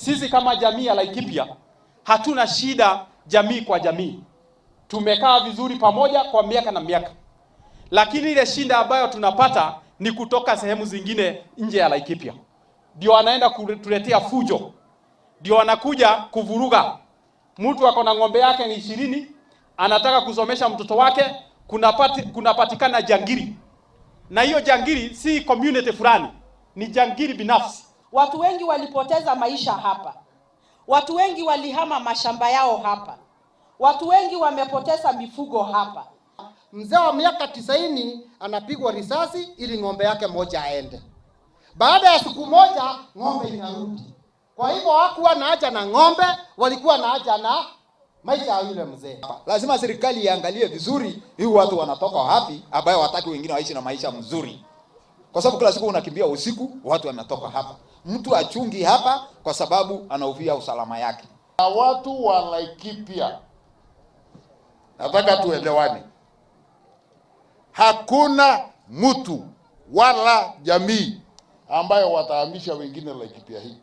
Sisi kama jamii ya Laikipia hatuna shida jamii kwa jamii, tumekaa vizuri pamoja kwa miaka na miaka, lakini ile shida ambayo tunapata ni kutoka sehemu zingine nje ya Laikipia, ndio wanaenda kutuletea fujo, ndio wanakuja kuvuruga. Mtu ako na ng'ombe yake ni 20, anataka kusomesha mtoto wake, kunapatikana jangiri, na hiyo jangiri si community fulani, ni jangiri binafsi. Watu wengi walipoteza maisha hapa, watu wengi walihama mashamba yao hapa, watu wengi wamepoteza mifugo hapa. Mzee wa miaka 90 anapigwa risasi ili ng'ombe yake moja aende. Baada ya siku moja ng'ombe inarudi. Kwa hivyo hawakuwa na haja na ng'ombe, walikuwa na haja na maisha ya yule mzee. Lazima serikali iangalie vizuri hii watu wanatoka wapi, ambayo wataki wengine waishi na maisha mzuri, kwa sababu kila siku unakimbia usiku, watu wanatoka hapa. Mtu achungi hapa kwa sababu anahofia usalama yake. Na watu wa Laikipia, nataka tuelewane, hakuna mtu wala jamii ambayo watahamisha wengine Laikipia hii.